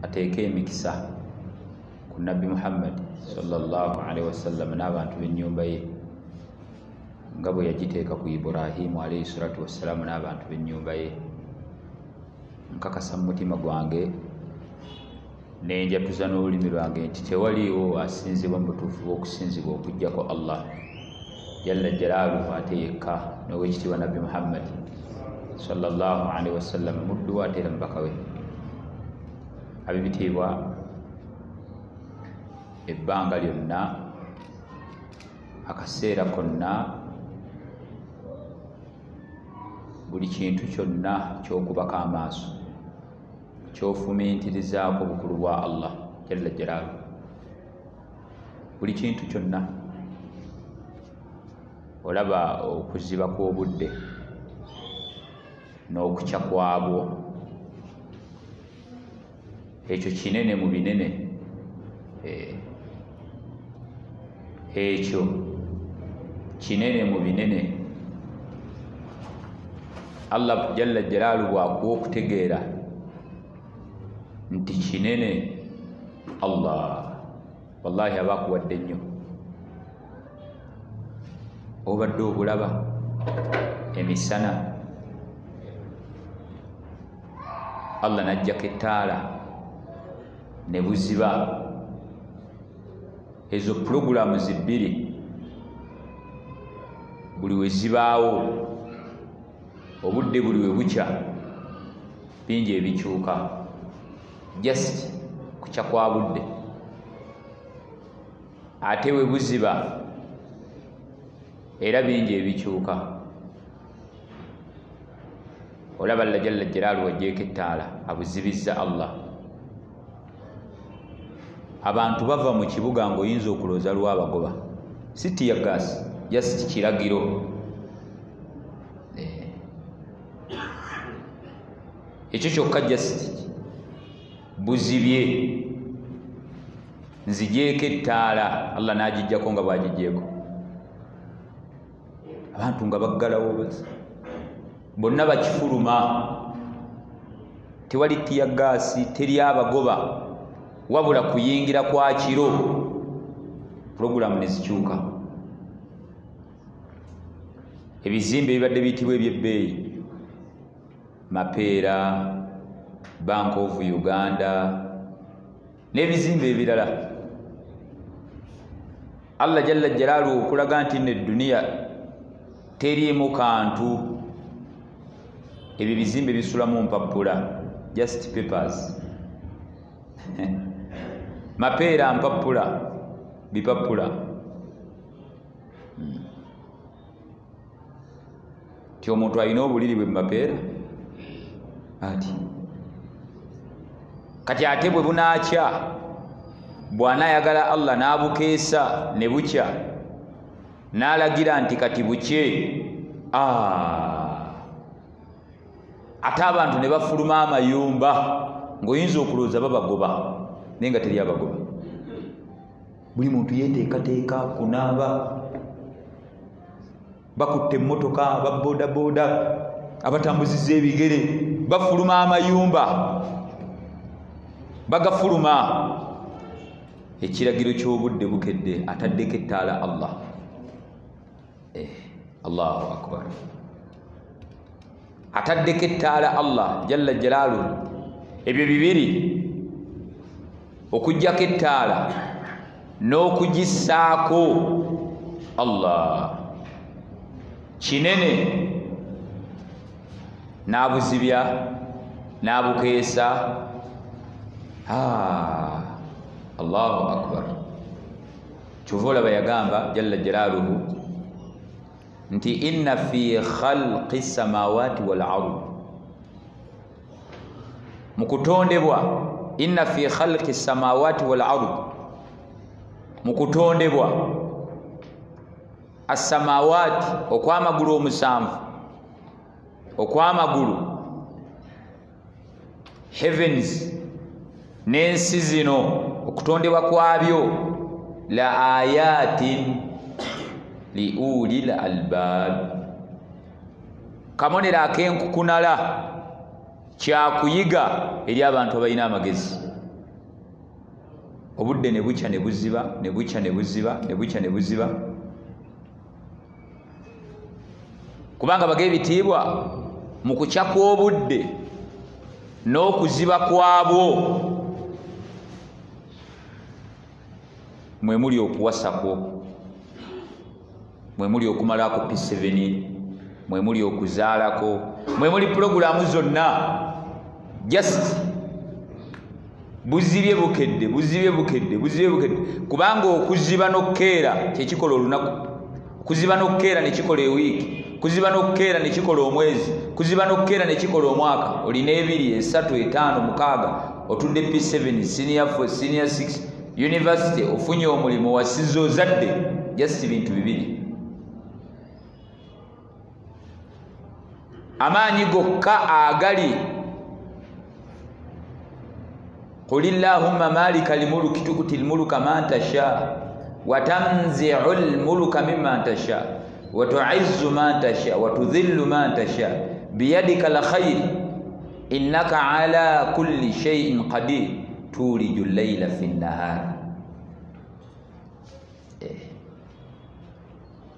Ateeke emikisa ku Nabbi Muhammad sallallahu alaihi wasallam n'abantu b'ennyumba ye, nga bwe yagiteeka ku Ibrahimu alayhi salatu wassalamu n'abantu b'ennyumba ye. Nkakasa mu mutima gwange nenjatuza n'olulimi lwange nti tewaliiwo asinzibwa mu butuufu bw'okusinzibwa okuggyako Allah jalla jalaaluhu ate yekka, n'owekitiibwa Nabbi Muhammad sallallahu alaihi wasallam muddu we ate era mubaka we. Ab'ebitiibwa, ebbanga lyonna, akaseera konna, buli kintu kyonna ky'okubako amaaso ky'ofumiitirizaako obukulu bwa Allah jalla jalaaluhu, buli kintu kyonna. Olaba okuziba kw'obudde n'okukya kwabwo, ekyo kinene mu binene. Ekyo kinene mu binene. Allah jalla jalaaluhu bw'akuwa okutegeera nti kinene, Allah wallahi aba akuwadde nnyo. Obadde obulaba emisana, Allah n'ajjako ettaala ne buziba. Ezo pulogulaamu zibbiri buli we zibaawo, obudde buli we bukya, bingi ebikyuka just kukya kwa budde. Ate we buziba era bingi ebikyuka. Olaba Allah jalla jalaaluhu wajjeeko ettaala, abuzibizza Allah. Abantu bava mu kibuga ng'oyinza okulowooza lwabagoba, si tear gas, just kiragiro. Ekyo kyokka just buzibye, nzigyeko ettaala, Allah n'agiggyako nga bw'agiggyeko. Abantu nga baggalawo bonna bakifuluma, tewali tear gas, teri abagoba, wabula kuyingira kwa kiro, pulogulaamu ne zikyuka. Ebizimbe ebibadde biyitibwa eby'ebbeeyi, Mapeera, Bank of Uganda n'ebizimbe ebirala, Allah jalla jalaaluhu okulaga nti nno edduniya teriimu kantu, ebyo ebizimbe bisulamu mpapula, just papers. Mapeera mpapula, bipapula. Ti omuntu alina obuliri bwe mu mapeera ati kati ate bwe bunaakya, bw'anaayagala Allah n'abukeesa ne bukya, n'alagira nti kati bukye, ate abantu ne bafuluma amayumba ng'oyinza okulowooza babagoba, naye nga teri abagoba. Buli muntu yeeteekateeka kunaaba, bakutte emmotoka, baboodabooda, abatambuzizza ebigere, bafuluma amayumba, bagafuluma. Ekiragiro ky'obudde bukedde, ataddeko ettaala Allah. Allahu akbar, ataddeko ettaala Allah jalla jalaaluhu. Ebyo bibiri, okuggyako ettaala n'okugissaako Allah, kinene. N'abuzibya n'abukeesa. Allahu akbar. Kyova olaba yagamba jalla jalaaluhu nti inna fi khalqi samawati wal ard, mu kutondebwa, inna fi khalqi samawati wal ard, mu kutondebwa assamawati okw'amagulu omusanvu, okw'amagulu heavens n'ensi zino, okutondebwa kwabyo, la ayatin li ulil albab, kabonero ak'enkukunala, kyakuyiga eri abantu abalina amagezi. Obudde ne bukya ne buziba, ne bukya ne buziba, ne bukya ne buziba. Kubanga baga ebitiibwa mu kukya kw'obudde n'okuziba kwabwo mwe muli okuwasako, mwe muli okumalako P7, mwe muli okuzaalako, mwe muli pulogulaamu zonna. Just buzibye bukedde, buzibye bukedde, buzibye bukedde. Kubanga okuziba n'okukeera kyekikola olunaku, okuziba n'okukeera ne kikola ewiiki, kuziba n'okukeera ne kikola omwezi, kuziba n'okukeera ne kikola omwaka. Olina 2, 3, 5, 6, otudde P7, senior 4, senior 6, university, ofunye omulimu, wasiza ozadde. Just bintu bibiri. Amaanyi gokka agali qul illahumma malika al-mulki tu'ti al-mulka man tasha wa tanzi'u al-mulka mimman tasha wa tu'izzu man tasha wa tudhillu man tasha biyadika al-khayr innaka ala kulli shay'in qadir tuliju al-layla fi an-nahar.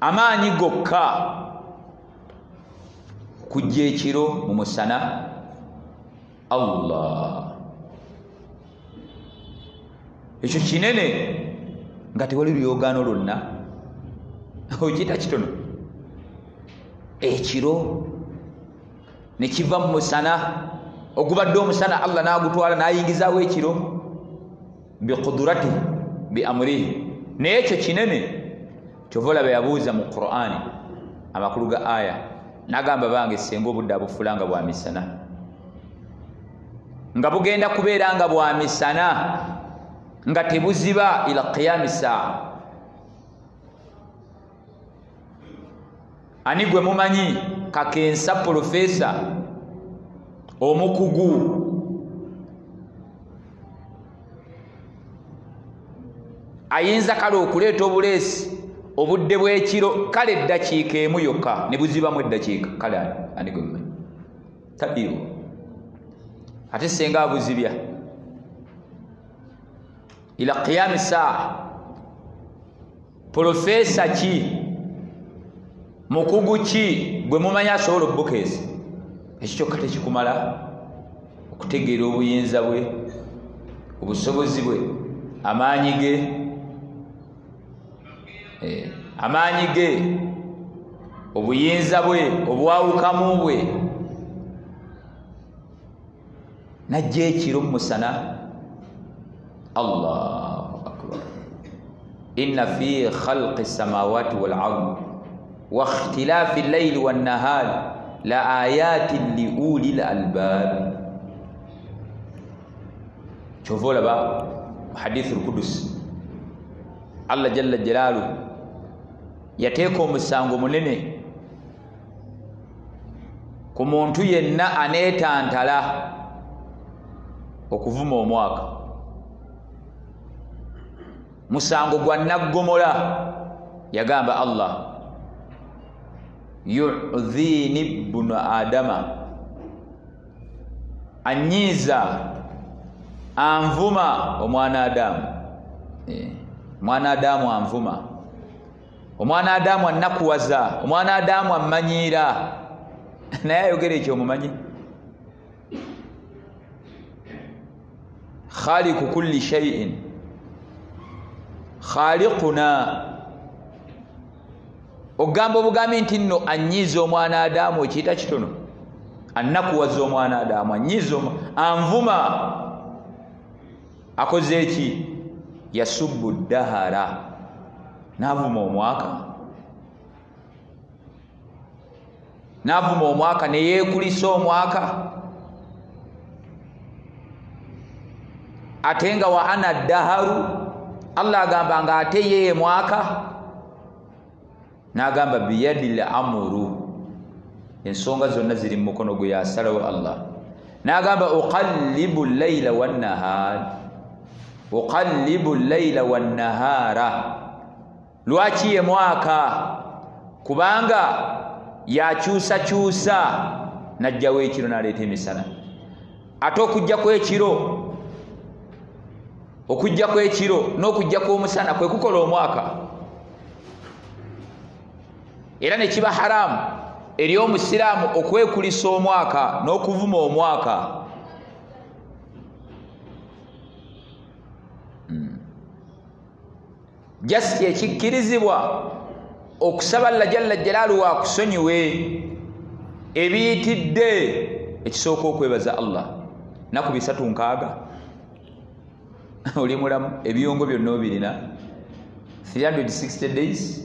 Amaanyi gokka kujja ekiro mu musana. Allah, ekyo kinene nga tewali luyogaano lwonna, okiyita kitono. Ekiro ne kiva mu musana, ogubadde omusana Allah n'agutwala n'ayingizaawo ekiro biqudratihi bi amrihi. Naye ekyo kinene kyova olaba yabuuza mu Qur'ani amakulu ga aya, n'agamba bange senga obudde abufuula nga bwa misana, nga bugenda kubeera nga bwa misana, nga tebuziba ila qiyami saa. Ani gwe mumanyi kakensa profesa omukugu ayinza kale okuleeta obuleesi obudde bw'ekiro kale eddakiika emu yokka ne buzibamu eddakiika kale ani gwe mumanyi taliiwo. Ate senga abuzibya ila qiyami saa. Profesa ki, mukugu ki gwe mumanyi asobola okubukeesa? Ekyo kyokka tekikumala okutegeera obuyinza bwe, obusobozi bwe, amaanyi ge, amaanyi ge, obuyinza bwe, obwawukamu bwe. Najja ekiro mu musana. Allahu akbar. Inna fi khalqi samawati wal ard wa ikhtilafi al-layli wan nahar la ayatin li ulil albab. Kyova olaba hadith al-Qudus, Allah jalla jalaluhu yateeka omusango munene ku muntu yenna aneetantala okuvuma omwaka. Musango gwa naggomola. Yagamba Allah, yu'dhini ibnu adama, anyiiza, anvuma omwana Adamu. Omwana Adamu anvuma, omwana Adamu annakuwaza, omwana Adamu ammanyiira. Naye ayogera ekyo omumanyi? Khaliqu kulli shay'in khaliquna. Ogamba obugambi nti nno anyiiza omwana Adamu, okiyita kitono? Annakuwaza omwana Adamu, anyiiza, anvuma. Akoze eki? Yasubbu ddahara, n'avuma omwaka, n'avuma omwaka ne yeekulisa omwaka. Ate nga wa ana ddaharu, Allah agamba nga ate ye mwaka. N'agamba biyadil amuru, ensonga zonna ziri mu mukono gwe, yasalawo Allah. N'agamba uqallibu layla wannahar, uqallibu layla wannahara. Lwaki ye mwaka? Kubanga yakyusakyusa n'ajjawo ekiro n'aleeta emisana. Ate okujjako ekiro Okujja kw'ekiro n'okujja kw'omusana kwe kukola omwaka. Era ne kiba haramu eri omusiraamu okwekulisa omwaka n'okuvuma omwaka. Just ekikkirizibwa okusaba Allah jalla jalaaluhu akusonyiwe ebiyitidde. Ekisooka okwebaza Allah naku 360 oli mulamu, ebiyongo byonna obirina 360 days.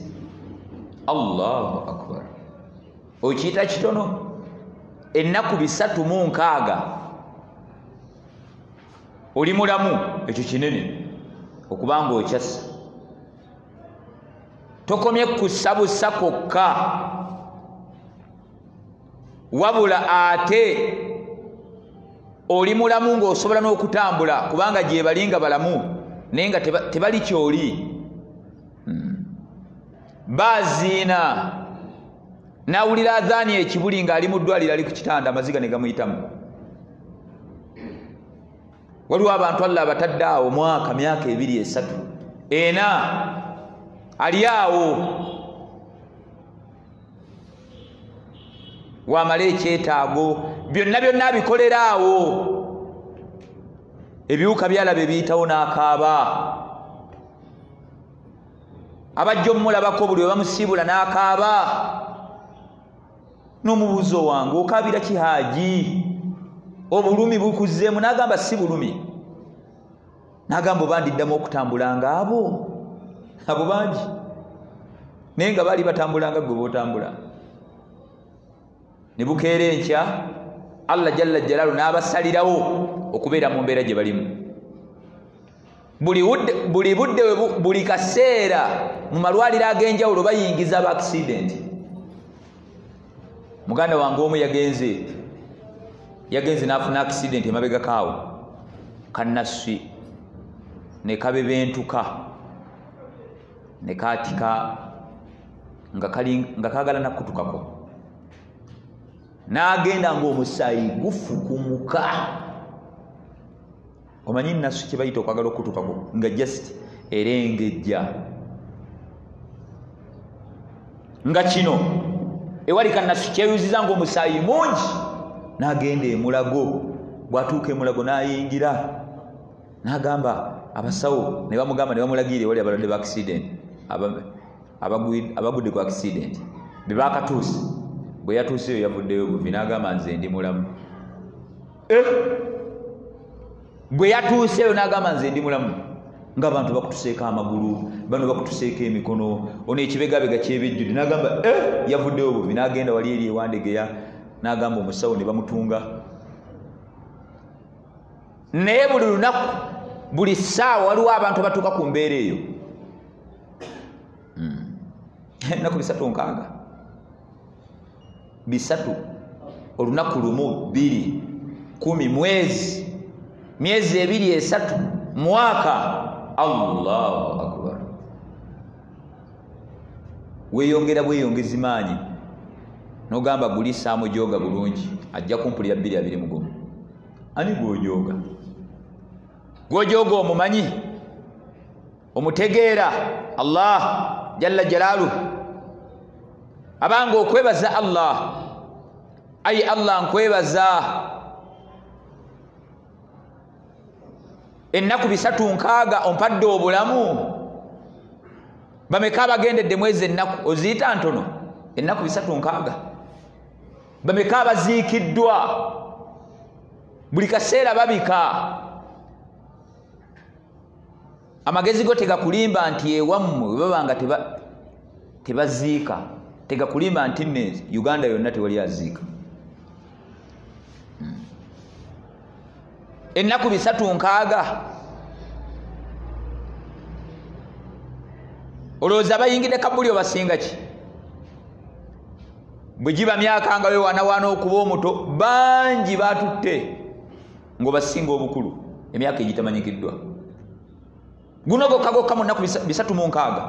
Allahu akbar. Okiyita kitono, ennaku 360 oli mulamu, ekyo kinene okubanga okyassa. Tokomye kusabusa kwokka, wabula ate oli mulamu ng'osobola n'okutambula, kubanga gye bali nga balamu naye nga tebali kyoli. Baziina n'awulira adhaani ekibuli ng'ali mu ddwaliro ali ku kitanda, amaziga ne gamuyitamu. Waliwo abantu Allah abatadde awo mwaka, myaka 2, 3, 4 ali awo wamala ekyetaago byonna byonna abikolera awo. Ebiwuka byalaba ebiyitawo n'akaaba, abajja omulabako buli we bamusiibula n'akaaba. N'omubuuzo wange, okaabira ki Haaji? Obulumi bukuzzeemu? N'agamba si bulumi. N'agamba oba ndiddamu okutambula nga abo bangi, naye nga baali batambula nga gwe bootambula. Ne bukeera enkya Allah jalla jalaaluhu n'abasalirawo okubeera mu mbeera gye balimu. Buli budde, buli kaseera mu malwaliro ag'enjawulo bayingiza aba accident. Muganda wange omu yagenze n'afuna accident emabegako awo, kannaswi ne kabebentuka ne kaatika nga kaagala nakutukako, n'agenda ng'omusaayi gufukumuka. Omanyi nasu kye bayita okwagala okutukako, nga just erengejja nga kino ewali kannasu kyeyuziza ng'omusaayi mungi. N'agenda emulago, bw'atuuka emulago n'ayingira, n'agamba abasawo ne bamugamba ne bamulagira ewali abalwadde ba accident, abagudde ku accident be baakatuuse. Bwe yatuuseyo yavuddeyo buvi, n'agamba nze ndi mulamu. Bwe yatuuseyo n'agamba nze ndi mulamu, ng'abantu bakutuseeko amagulu, bano bakutuseeko emikono, ono ekibegabega kyebijjudde. N'agamba yavuddeyo buvi, n'agenda wali eri ewandegeya, n'agamba omusawo ne bamutunga. Naye buli lunaku, buli ssaawa waliwo abantu abatuuka ku mbeera eyo. Ennaku 360 bisatu, olunaku 1, 2, 10, mwezi, myezi 2, 3, mwaka. Allahu akbar. Weeyongera bweyongezi maanyi, n'ogamba guli saamujoga bulungi, ajja kumpulira 2021. Ani gw'ojooga? Gw'ojooga omumanyi, omutegeera Allah jalla jalaaluhu. Abanga okwebaza Allah, ayi Allah nkwebaza ennaku 360 ompadde obulamu. Bameka abagendedde mwezi ennaku oziyita ntono? Ennaku 360. Bameka abaziikiddwa? Buli kaseera babika. Amagezi go tegakulimba nti ewammwe bwe baba nga tebaziika, tegakulimba nti nne Uganda yonna tewali aziika. Ennaku 360 olowooza abayingidde kabuli obasinga ki? Bwe giba myaka nga weewanawaana okuba omuto, bangi baatutte ng'obasinga obukulu emyaka egitamanyikiddwa. Guno gokka gokka mu nnaku 360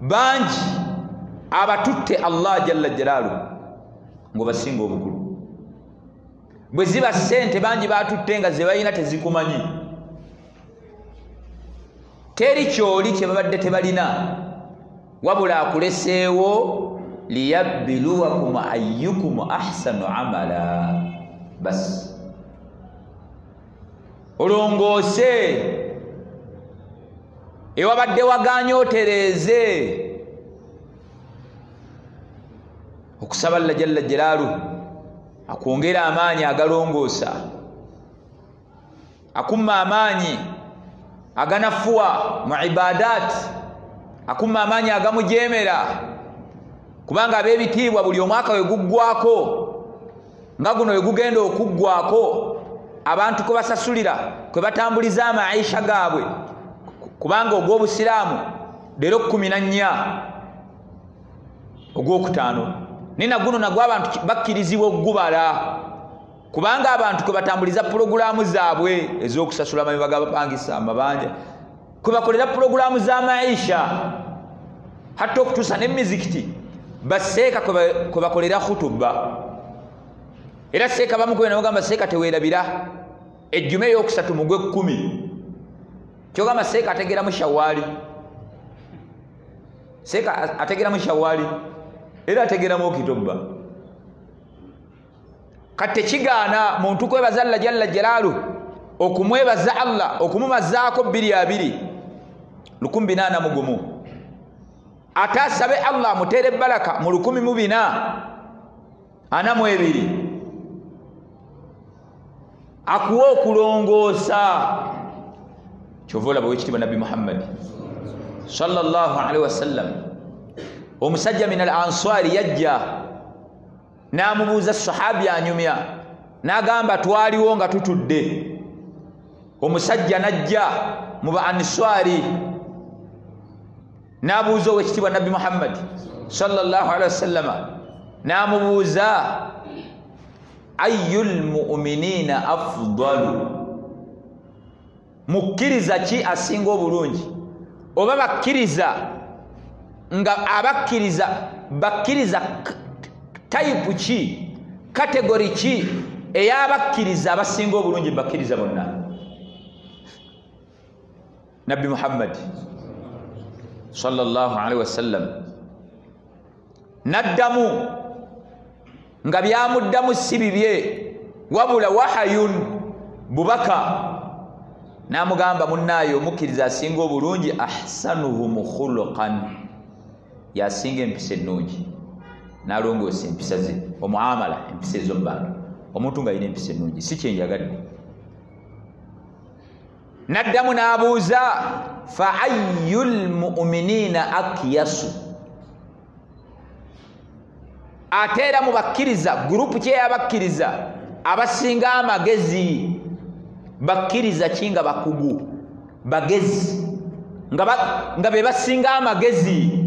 bangi abatutte Allah jalla jalaaluhu ng'obasinga obukulu. Bwe ziba ssente bangi baatutte nga ze balina tezikumanyi. Teri kyoli kye babadde tebalina, wabula akuleseewo liyabbiluwakum ayyukum ahsanu amala. Bas olongoose ewabadde waganye otereeze. Okusaba Allah jalla jalaalu akwongera amaanyi agalongoosa, akumma amaanyi aganafuwa mu ibaadaati, akumma amaanyi agamujemera, kubanga ab'ebitiibwa buli omwaka we guggwako nga guno we gugenda okuggwako, abantu kwe basasulira kwe batambuliza amaisha gaabwe, kubanga ogw'obusiraamu leero 14 ogwokutaano nina guno nagwo abantu bakkirizibwa okugubala, kubanga abantu kwe batambuliza pulogulaamu zaabwe ez'okusasula amabega g'abapangisa amabanja, kwe bakolera pulogulaamu z'amaisha, hatta okutuusa n'emizikiti baseeka kwe bakolera khutuba. Era seeka bamukubira nabagamba seeka teweerabira ejjuma ey'okusatu mu gw'ekkumi. Kyogamba seeka ategeramu shawaali, seeka ategeramu shawaali, era ategeramu okitobba. Kati tekigaana muntu kwebaza Allah jalla jalaalu, okumwebaza Allah okumumazaako 2020 1401, ate asabe Allah amuteere baraka mu 1442, akuwa okulongoosa. Kyova olaba owekitiibwa Nabbi Muhammad sallallahu alaihi wasallam, omusajja min al answari yajja n'amubuuza, sahabi anyumya n'agamba twaliwo nga tutudde, omusajja n'ajja mu ba answari n'abuuza owekitiibwa Nabbi Muhammad sallallahu alaihi wasallama, n'amubuuza ayyul mu'minina afdalu, mukkiriza ki asinga obulungi, oba bakkiriza nga abakkiriza bakkiriza tayipu ki, kategori ki ey'abakkiriza abasinga obulungi bakkiriza bonna. Nabbi Muhammad sallallahu alaihi wasallam naddamu nga byamuddamu si bibye, wabula wahayun, bubaka, n'amugamba munnaayo omukkiriza asinga obulungi ahsanuhum khuluqan, yasinga empisa ennungi, n'alongoosa empisa ze, omuamala, empisa ez'omu bantu, omuntu ng'alina empisa ennungi, si kyenjagadde. Naddamu n'abuuza fa ayyul mu'minina akyasu, ate era mu bakkiriza gurupu ki ey'abakkiriza abasinga amagezi, bakkiriza ki nga bakugu bagezi, nga be basinga amagezi.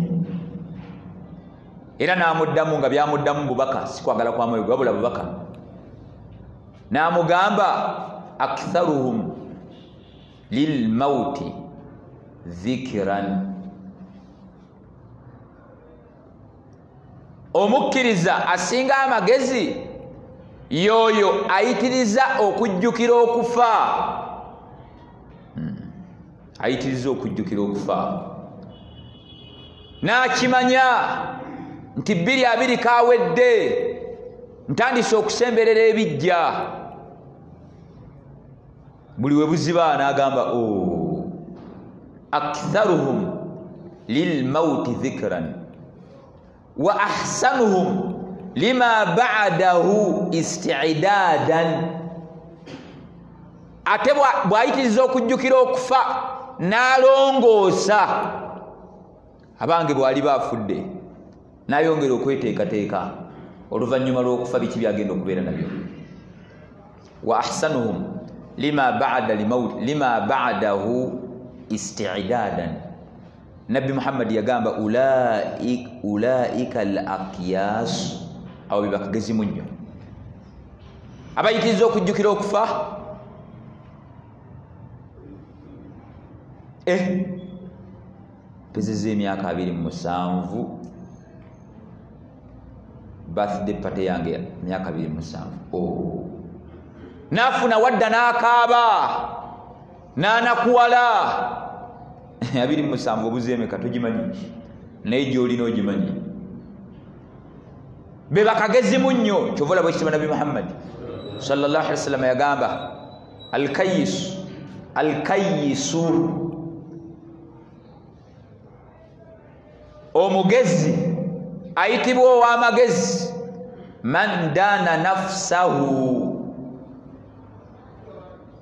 Era n'amuddamu nga byamuddamu bubaka, si kwagala kwa mwoyo wabula bubaka, n'amugamba aktharuhum lilmauti dhikran, omukkiriza asinga amagezi yoyo ayitiriza okujjukira okufa, ayitiriza okujjukira okufa, n'akimanya nti 2020 kawedde, ntandise okusemberera ebijja. Buli we buziba n'agamba aktharuhum lilmauti dhikran wa ahsanuhum lima ba'dahu isti'dadan, ate bw'ayitiriza okujjukira okufa n'alongoosa, abange bw'aliba afudde n'ayongera okweteekateeka oluvannyuma lw'okufa biki byagenda okubeera nabyo. Wa ahsanuhum lima ba'da limaut lima ba'dahu isti'dadan, Nabbi Muhammad yagamba ulaika al-aqyas, awo be bakagezi munnyo abayitiriza okujjukira okufa. Mpezezza emyaka 27, birthday party yange myaka 27. Nafuna wadda n'akaaba n'anakuwala, 27 obuzeemeka togimanyi, naye gyolina ogimanyi. Be bakagezimu nnyo. Kyova olaba ekitiibwa Nabbi Muhammad sallallahu alaihi wasallam yagamba alkayisu, alkayisu, omugezi ayitibwa ow'amagezi, man dana nafsahu,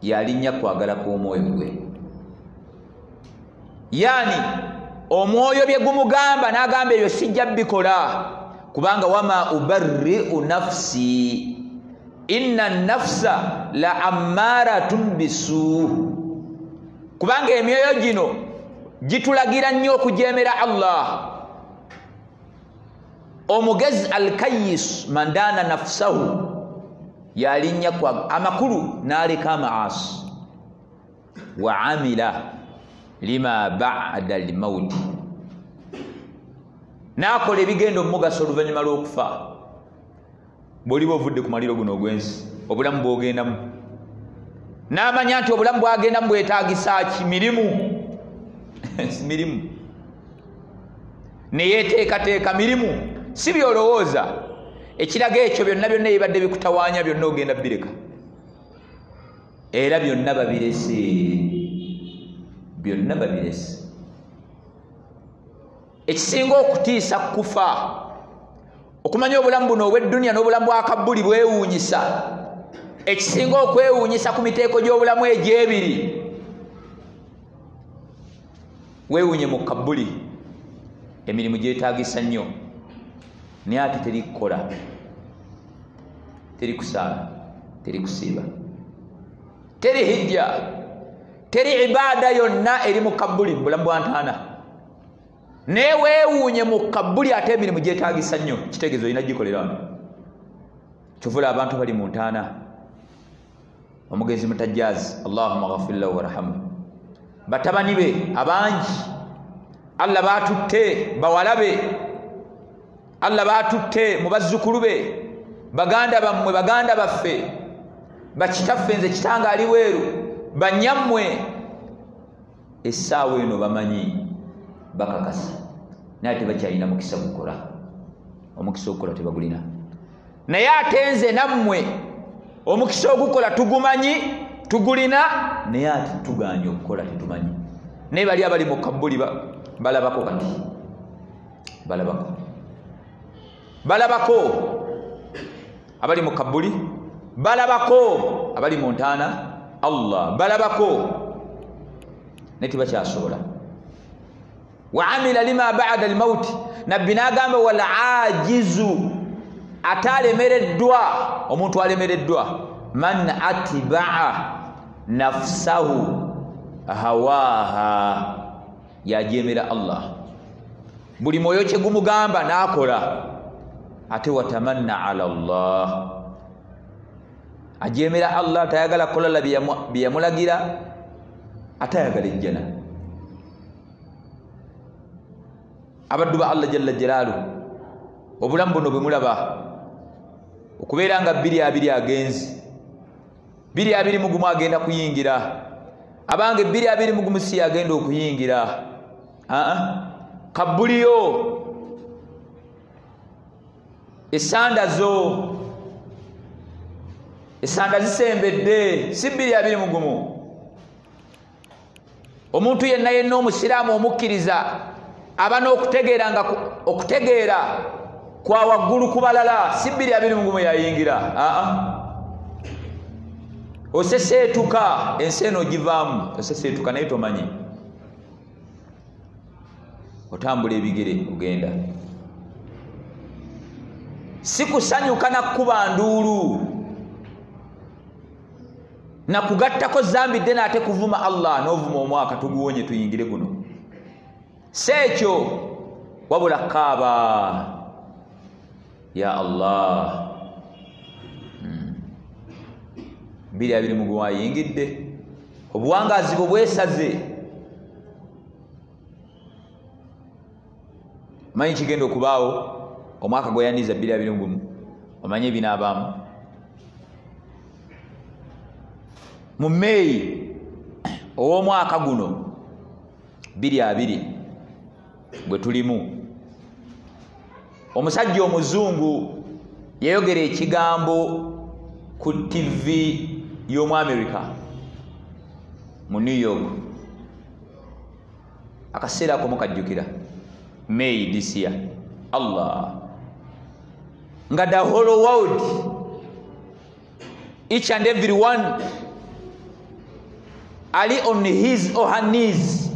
yalinnya kwagala kw'omwoyo gwe. Yani omwoyo bye gumugamba n'agamba ebyo sijja bikola, kubanga wama ubarri'u nafsi inna nafsa la ammaratun bisu, kubanga emyoyo gino gitulagira nnyo okujemera Allah. Omugezi alkayis man dana nafsahu, yalinnya kwa amakulu n'aleka amaasi, wa amila lima ba'da al-mauti, n'akola ebigenda omugaso oluvannyuma lw'okufa. Bw'oliba ovudde ku maliro guno ogw'ensi, obulamu bw'ogendamu, n'amanya nti obulamu bw'agendamu bwetaagisa ki? Mirimu. Mirimu. Neyeteekateeka mirimu, si by'olowooza. Ekiraga ekyo byonna byonna ebibadde bikutawaanya byonna ogenda bireka, era byonna babirese, byonna babirese. Ekisinga okutiisa kufa. Okumanya obulamu buno obw'edduniya n'obulamu bwa kabbuli bwewuunyisa. Ekisinga okwewuunyisa ku miteeko gy'obulamu egy'ebiri, weewuunye mu kabbuli emirimu gyetaagisa nnyo, naye ate teri kukola, teri kusaala, teri kusiiba, teri hijja, teri ibaada yonna eri mu kabbuli, mu bulamu bwa ntaana. Naye weewuunye mu kabbuli ate emirimu gyetaagisa nnyo, kitegeeza olina gikolera wano. Kyovula abantu bali mu ntaana. Omugenzi Mutajjazi, Allahumma ghafir lahu warhamhu, batabani be abangi Allah baatutte, bawala be Allah baatutte, mu bazzukulu be, baganda bammwe, baganda baffe, bakitaffe, nze kitange ali bweru, banyammwe, essaawa eno bamanyi, bakakasa, naye tebakyalina mukisa gukola. Omukisa ogukola tebagulina. Naye ate nze nammwe omukisa ogukola tugumanyi, tugulina, naye ate tuganye okukola tetumanyi. Naye bali abali mu kabbuli balabako kati, balabako, balabako abali mu kabbuli, balabako abali mu ntaana, Allah balabako, naye tebakyasobola. Wa amila lima ba'da al-mauti, Nabbi n'agamba wal ajizu, ate alemereddwa, omuntu alemereddwa, man atba'a nafsahu hawaha, yajemera Allah. Buli mwoyo kye gumugamba n'akola, ate watamanna ala Allah, ajemera Allah, tayagala kukola bye yamulagira, ate ayagala ejjana. Abaddu ba Allah jalla jalaaluhu, obulamu buno bwe mulaba okubeera nga 2020 agenzi, 2021 agenda kuyingira, abange 2021 si agenda okuyingira. Kabbuliyo, esanda zo, esanda zisembedde, si 2021. Omuntu yenna yenna omusiraamu omukkiriza aba n'okutegeera nga okutegeera kwa waggulu ku balala, si 2021 yayingira. Oseseetuka, ensi eno ogivaamu, oseseetuka naye tomanyi, otambula ebigere ogenda. Si kusanyuka nakkuba nduulu nakugattako zambi ddene ate kuvuma Allah, n'ovuma omwaka tuguwonye tuyingire guno. Si ekyo, wabula kaaba ya Allah. 2021 ayingidde, obuwangaazi bwe bwesaze. Omanyi kigenda okubaawo omwaka gweyaniza 2021, omanye ebinaabaamu mu Meeyi ow'omwaka guno. 2020 gwe tulimu, omusajja omuzungu yayogera ekigambo ku TV y'omu America mu New York. Akaseera ako mukajjukira, May this year. Allah, nga the whole world, each and every one ali on his or her knees,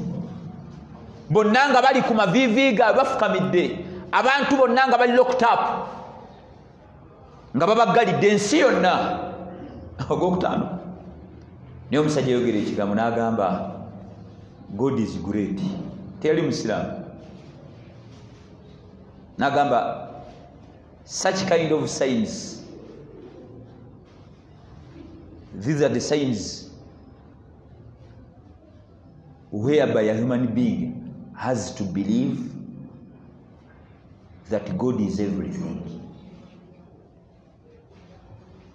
bonna nga bali ku maviivi gaabwe bafukamidde, abantu bonna nga bali locked up, nga babaggalidde ensi yonna. Ogwokutaano, naye omusajja yayogera ekigambo n'agamba God is great. Teyali musiraamu. N'agamba such kind of signs, these are the signs whereby a human being has to believe that God is everything.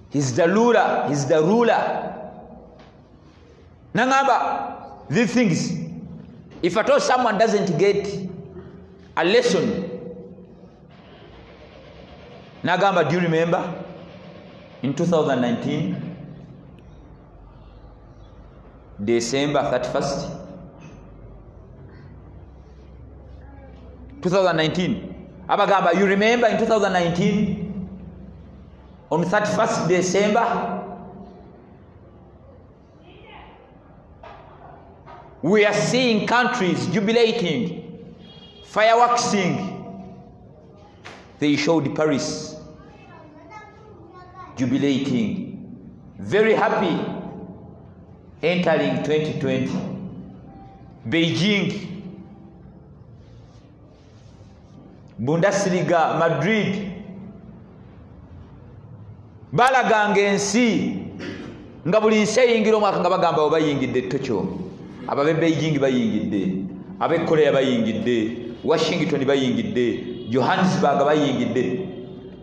He's the ruler. He's the ruler. Nangamba, these things, if at all someone doesn't get a lesson, Nagamba, do you remember in 2019, December 31st, 2019, Abagamba, you remember in 2019, on 31st December, we are seeing countries jubilating, fireworksing. They showed Paris jubilating, very happy, entering 2020. Beijing, Bundesliga, Madrid, balaganga ensi nga buli nsi eyingira omwaka nga bagamba bayingidde Tokyo, ababe Beijing bayingidde, abe Korea bayingidde, Washington bayingidde, Johannesburg bayingidde,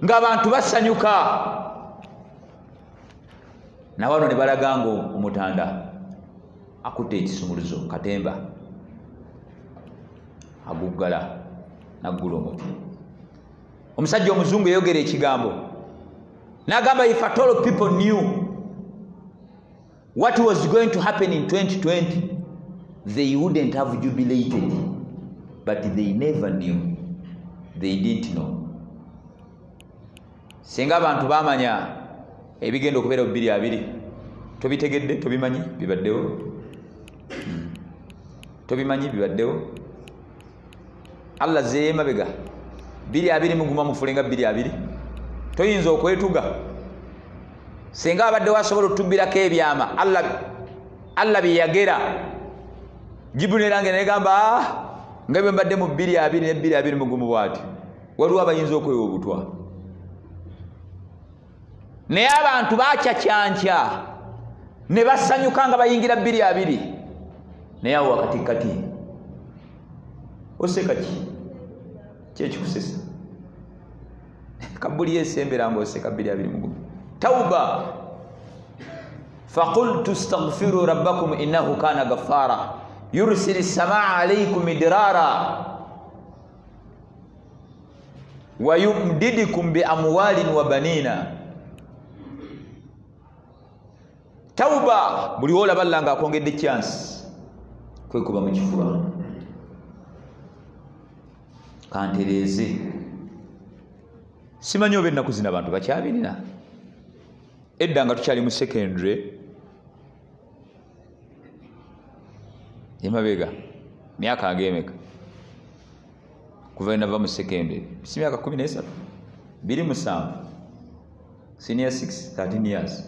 ng'abantu basanyuka. Nawano ne balaganga omutanda akutte ekisumuluzo katemba aguggala naggula omuti. Omusajja omuzungu yayogera ekigambo n'agamba, if at all people knew what was going to happen in 2020, they wouldn't have jubilated. But they never knew. They didn't know. Singa abantu bamanya ebigenda okubeera mu 2020, tobitegedde, tobimanyi bibaddewo, tobimanyi bibaddewo. Allah zeeye mabega 2020 muguma mufulenga 2020, toyinza okwetuga. Singa abadde wasobola otubbirako ebyama Allah bye yagera, Jibril nange negamba nga bwe mbadde mu 2020 ne 2020 mugumu bw'ati, waliwo abayinza okwewa obutwa. Naye abantu bakyakyankya ne basanyuka nga bayingira 2020, naye awo wakatikati oseka ki? Kyekikusesa kabuli yesembera ng'oseka 2020 mugumu. Tauba, faqultu astaghfiru rabbakum innahu kana ghaffara yursili samaa alaykum midrara wa yumdidukum bi amwalin wa banina. Tauba, buli wolaba Allah nga akwongedde chance kwekuba mu kifuba. Kantereeze, simanyi oba ennaku zino abantu bakyabirina. Edda nga tukyali mu secondary emabega, myaka ng'emeka kuva nava mu secondary, si myaka 13, 27, senior 6, 13 years.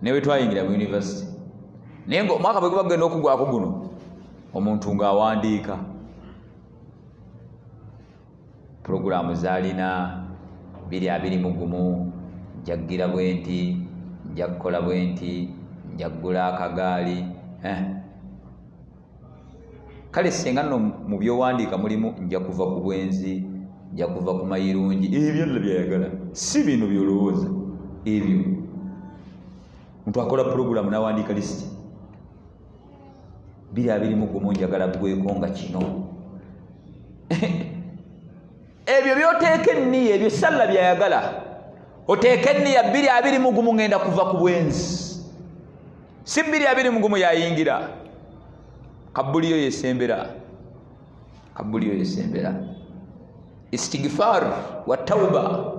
Newe twayingira mu university, naye omwaka bwe guba gugenda okugwako guno, omuntu ng'awandiika puroguramu zaalina 2021, njaggira bwe nti, nja kukola bwe nti, nja kugula akagaali. Kale singa nno mu byowandiika mulimu nja kuva ku bwenzi, nja kuva ku mayirungi, ebyo nno byayagala, si bino byolowooza ebyo. Muntu akola puroguramu n'awandiika lisiti. 2021 njagala ggweko nga kino. Ebyo byoteeka enniya, ebyo salla byayagala. Oteeka enniya 2021 ngenda kuva ku bwenzi. Si 2021 yayingira. Kabuliyo yesembera. Kabuliyo yesembera. Istighfar wa tauba.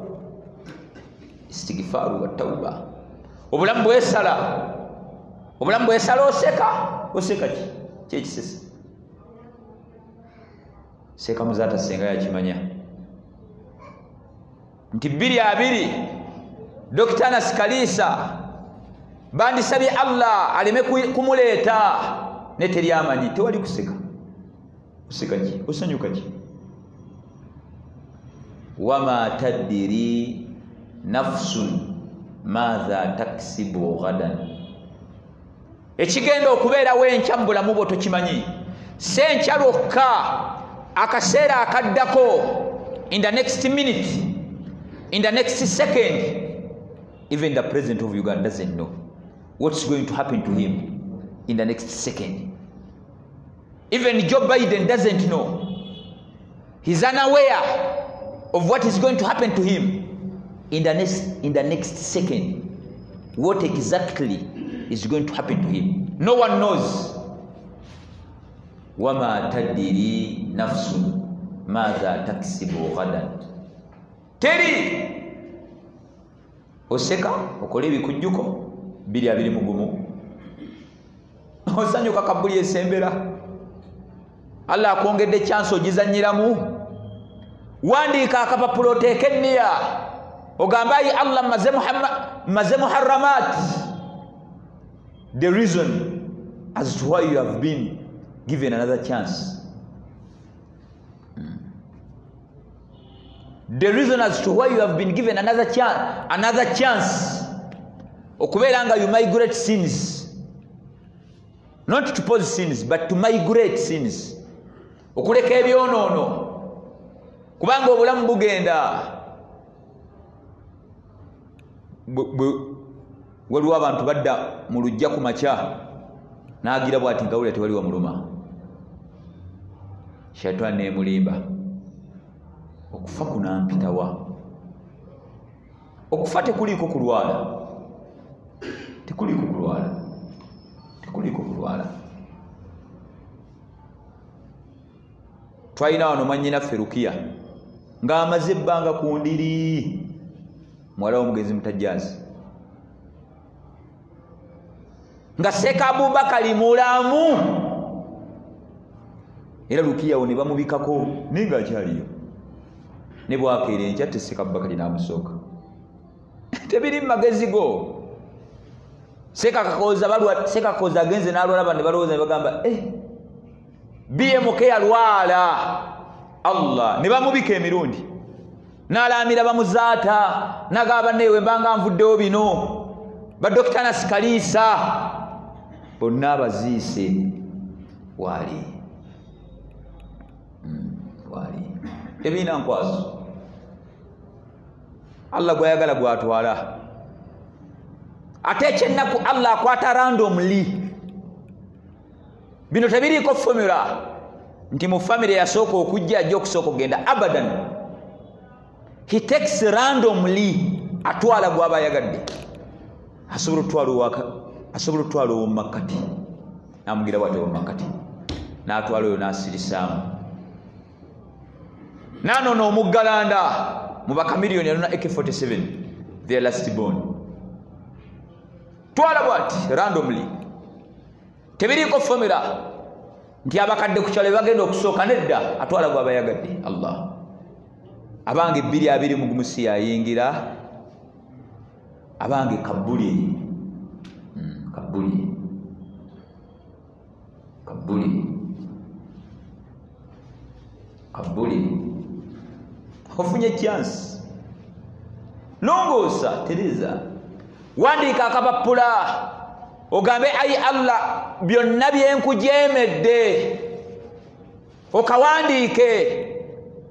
Istighfar wa tauba. Obulamu bwesala. Obulamu bwesala oseka. Oseka ki? Kyekisesa. Seka muzata senga yakimanya. Nti 2020 Dr. Anas Kalisa bandisabye Allah aleme kumuleeta ne teryamanyi. Tewali kuseka. Oseka ki? Osanyuka ki? Wama tadiri nafsun madha taksibu ghadan. Ekigenda okubeerawo enkya mu bulamu bwo tokimanyi. Si enkya lwokka, akaseera akaddako, in the next minute, in the next second, even the president of Uganda doesn't know what's going to happen to him in the next second. Even Joe Biden doesn't know. He's unaware of what is going to happen to him in the next second. What exactly is going to happen to him? No one knows. Wama tadiri nafsun madha taksibu ghadan. Teri oseka okole ebikujjuko 2021. Osanyuka kabuli esembera. Allah akwongedde chance ogizannyiramu. Wandiika akapapula oteeke enniya, ogambe ayi Allah maze muharramat. The reason as to why you have been given another chance. The reason as to why you have been given another chance, another chance. Okubeera nga you migrate sins. Not to pose sins, but to migrate sins. Okuleka ebyonoono. Kubanga obulamu bugenda. Waliwo abantu badda mu luggya ku makya n'agira bw'ati nga wulira tewali wamuluma. Shaitani n'emulimba. Okufa kunampitawa. Okufa tekuliiko kulwala. Tekuliiko kulwala. Tekuliiko kulwala. Twalina wano mwannyinaffe Rukiya ng'amaze ebbanga ku ndiri, muwala w'omugenzi Mutajjazi, nga Seeka Abubakari mulamu, era Rukiya wo ne bamubikako naye ng'akyaliyo. Ne bwakeera enkya te Seeka Abubakari n'amusooka. Tebiri mu magezi go. Seeka Kakooza agenze n'alwala, bano ne balowooza ne bagamba BMK yalwala. Allah ne bamubika emirundi n'alaamira bamuzaata n'agamba newe mbanga nvuddewo bino. Badokita Anas Kalisa bonna abaziise waali waali tebirina nkwaso. Allah gw'ayagala gw'atwala. Ate ekyennaku Allah akwata randomly. Bino tebiriiko formula nti mu famire yasooka okujja ajja okusooka okugenda. Abadan, he takes randomly, atwala gw'aba ayagadde. Asobola okutwala ow'omumakkati n'amugira bw'ati ow'omumakkati, n'atwala oyo n'asirisaamu, n'anona omuggalanda mu bakamiliyoni yanona AK-47, their last born. Twala bw'ati randomly. Tebiriiko formula nti abakadde ku kyalo bagenda okusooka. Nedda, atwala gw'aba ayagadde. Allah abange 2021 si yayingira. Abange kabuli kabuli kabuli kabuli. Ofunye chance, longoosa, tereza, wandiika akapapula ogambe ayi Allah byonna byenkujeemedde. Okawandiike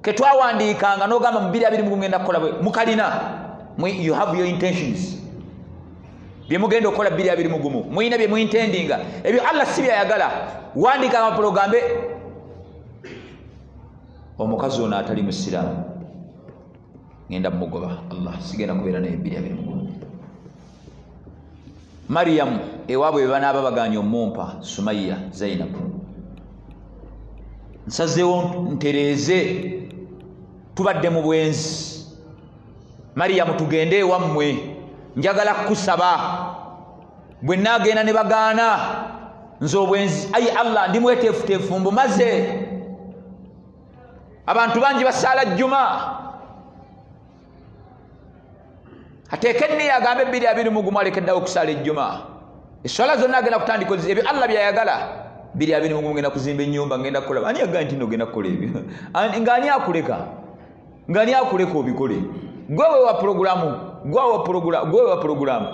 ketwawandiikanga n'ogamba mu 2021 ngenda kukola bwe mukalina. You have your intentions. Byemugenda okukola 2021 muyina bye muintendinga, ebyo Allah si byayagala. Wandika amapolo gambe omukazi ono atali musiraamu ngenda mugoba, Allah sigenda kubeera naye 2021. Mariam ewaabwe banaaba baganye omumpa Sumaya Zainab, nsazeewo ntereeze, tubadde mu bwenzi. Mariam tugende ewammwe, njagala kukusaba, bwe naagenda ne bagaana nze obwenzi, ayi Allah ndi mweteefuteefu mbumaze. Abantu bangi basaala jjuma, ateeke enniya agambe 2021 alekeddewo okusaala ejjuma, eswala zonna agenda kutandika ebyo Allah byayagala. 2021 ngenda kuzimba ennyumba, ngenda kukola. Ani yagamba nti nogenda kukola ebyo? Ng'ani akuleka? Ng'ani akuleka obikole? Gwe wewa pulogulaamu, gwe wewa pulogulaamu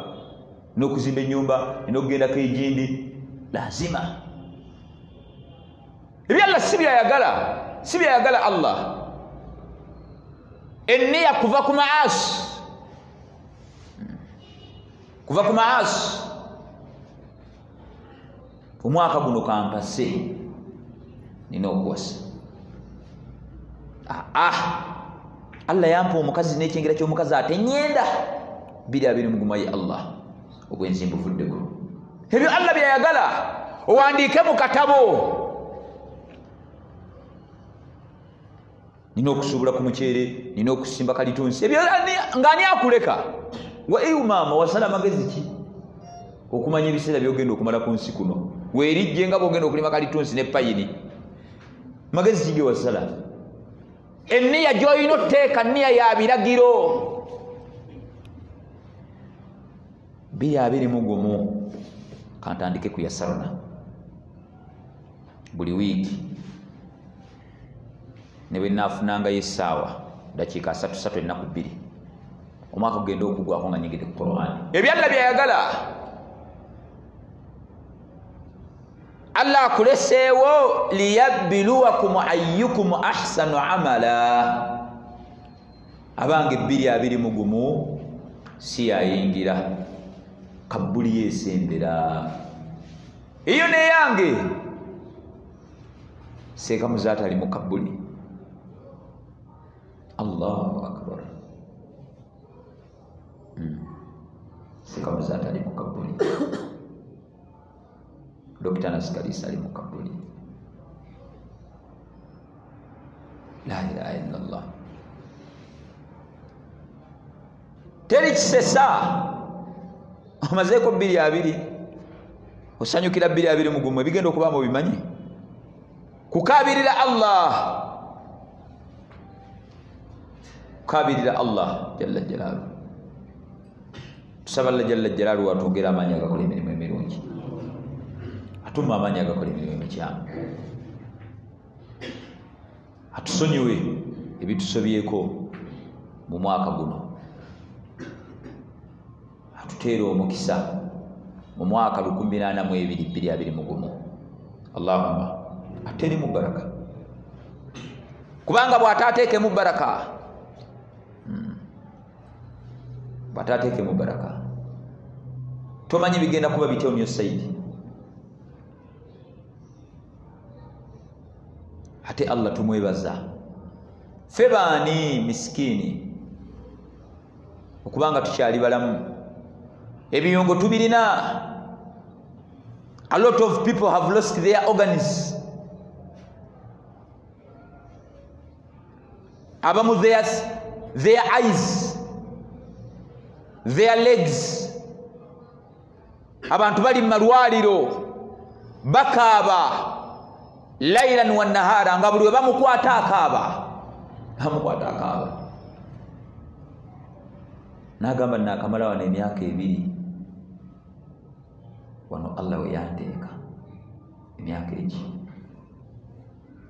n'okuzimba ennyumba n'okugendako egindi lazima. Ebyo Allah si byayagala, si byayagala Allah. Enniya kuva ku maasi, kuva ku maasi. Omwaka guno kampase nina okuwasa. Allah yampa omukazi n'ekyengera ky'omukazi ate nyenda 2021 ye Allah obwenzi mbuvuddeko. Ebyo Allah byayagala owandiike mu katabo. Nina okusuubula ku muceere, nina okusimba kalitunsi, ebyo ng'ani akuleka? Wa eyo maama wasala amagezi ki okumanya ebiseera by'ogenda okumala ku nsi kuno? Weerijje nga bw'ogenda okulima kalitunsi ne payini, magezi ki ge wasala? Enniya gy'olina oteeka nniya ya biragiro. 2021 kantandike ku yasaruna buli wiiki, ne bwe naafunangayo essaawa dakiika 33 ennaku 2, omwaka gugenda okugwako nga nyingidde ku Qur'an. Ebyo Allah byayagala. Allah akuleseewo liyabbiluwakum ayyukum ahsanu amala. Abange 2021 si yayingira kabbuli yesembera eyo neyange. Seeka Muzaata ali mu kabbuli. Allahu akbar. Seeka Muzaata ali mu kabbuli. Dokita Nasikalisa ali mu kabbuli. La ilaha illallah. Teri kisesa. Omazeeko 20 osanyukira 2021 ebigenda okubaamu obimanyi. Kukaabirira Allah, kukaabirira Allah jalla jalaalu. Tusaba Allah jalla jalaalu atwongere amaanyi agakola emirimu emirungi, atumme amaanyi agakola emirimu emikyamu, atusonyiwe ebitusobyeko mu mwaka guno, atuteere omukisa mu mwaka 2022 2021. Allahumma ateeremu baraka, kubanga bw'ataateekemu baraka, bw'ataateekemu baraka tomanyi bigenda kuba bitya on your side. Ate Allah tumwebaza ffe baani misikini okubanga tukyali balamu, ebiyungo tubirina. A lot of people have lost their organs. Abamu their eyes, their legs. Abantu bali mu malwaliro bakaaba lailan wa nahara, nga buli we bamukwata akaaba, bamukwata akaaba. N'agamba naakamala wano emyaka 2 wano Allah we yanteeka emyaka egi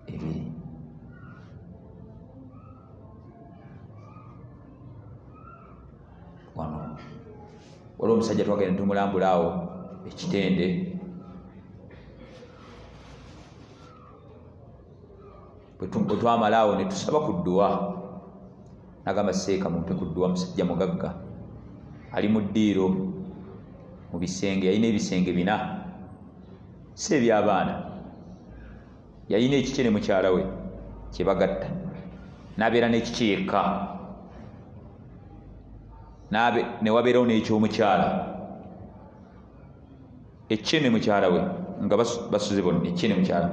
2. Wano waliwo omusajja twagenda tumulambula awo ekitende, bwe twamala awo ne tusaba ku dduwa. Nagamba seeka mumpe ku dduwa, musajja mugagga ali mu ddiiro, Mu bisenge yalina ebisenge 4, si ebyabaana. Yalina ekikye ne mukyala we kyebagatta, n'abeera n'ekikye yekka, ne wabeerawo n'ekyomukyala. Ekikye ne mukyala we nga basuze bonna, ekikye ne mukyala.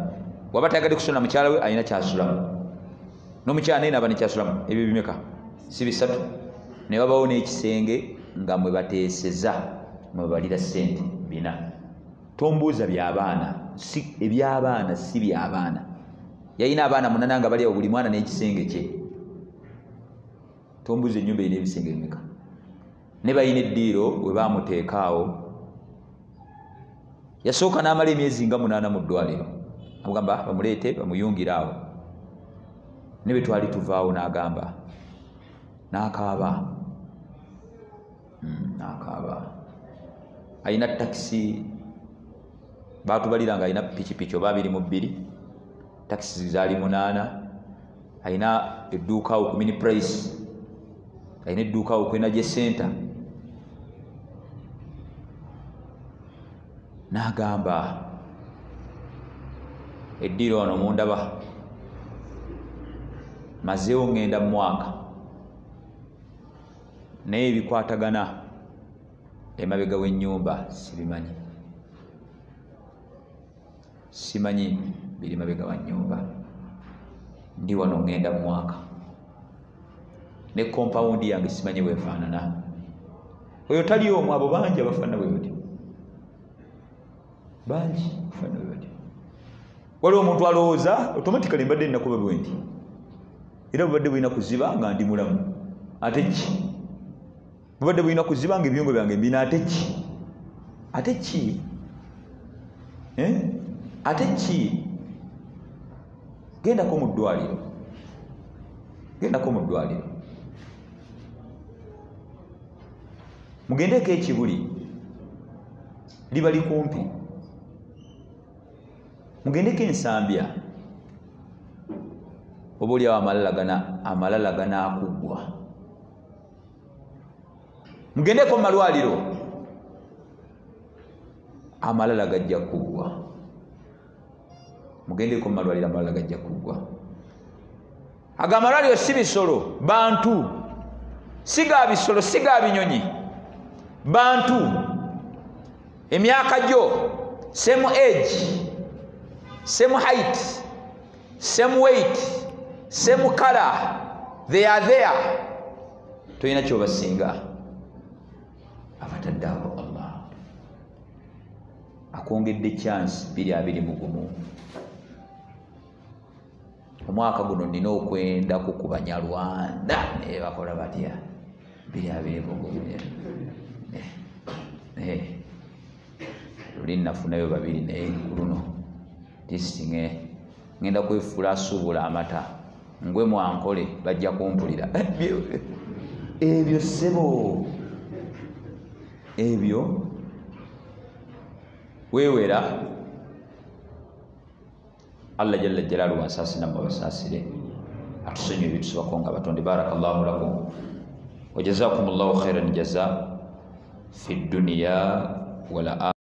Waba tayagadde kusula na mukyala we, alina kyasulamu, n'omukyala naye naaba nekyasulamu. Ebyo bimeka? Si 3. Ne wabawo n'ekisenge nga mwe bateeseza, mwe babalira ssente 4. Tombuuza by'abaana, si ebyabaana, si by'abaana. Yalina abaana 8 nga bali awo, buli mwana n'ekisenge kye. Tombuuza ennyumba erina ebisenge bimeka. Ne balina eddiiro we baamuteeka awo. Yasooka n'amala emyezi nga 8 mu ddwaliro. Amugamba bamuleete bamuyungire awo. Ne bwe twali tuvaawo n'agamba, n'akaaba. N'akaaba. Alina takisi, baatubalira nga alina pikipiki oba 22, takisi zaali 8. Alina edduuka awo ku Mini Price, alina edduuka awo ku Energy Center. N'agamba, eddiiro wano mundaba, mazeewo ŋŋenda mu mwaka, naye ebikwatagana emabega w'ennyumba sibimanyi, simanyi biri mabega wa nnyumba. Ndi wano ŋŋenda mu mwaka, ne kompawundi yange simanyi bwefaanana. Oyo tali omu, abo bangi abafaanana bwe batyo, bangi abafaanana bwe batyo. Waliwo omuntu alowooza automatically mbadde nnakuba bwe nti, era bubadde bulina kuziba nga ndi mulamu, ate ki? Bubadde bulina kuziba nga ebiyungo byange mbina, ate ki? Ate ki? Ate ki? Gendako mu ddwaliro, gendako mu ddwaliro, mugendeko ekibuli, liba likumpi. Mugendeko Ensambya, oba oliawo amalala ganaakuggwa. Mugendeko mu malwaliro, amalala gajja kuggwa. Mugendeko mu malwaliro, amalala gajja kuggwa. Ago amalwaliro si bisolo, bantu. Si ga bisolo, si ga binyonyi, bantu. Emyaka gyo, same age, same height, same weight, same color, they are there. Tolina kyobasinga. Abatadde abo Allah akwongedde chance 2021. Omwaka guno nina okwendako ku Banyarwanda, naye bakola batya? 2021. Luli nafunayo 2, naye ku luno tisiŋe ngenda kwefuula asuubula amata, ngwe mwankole bajja kumpulira. Ebyo ssebo, ebyo weewera. Allah jalla jalaaluhu ansaasire nammwe abasaasire, atusonyiwe ebitusubako nga batonde. Barakallahu lakum wa jazakumullahu khairan jaza fi dunya wal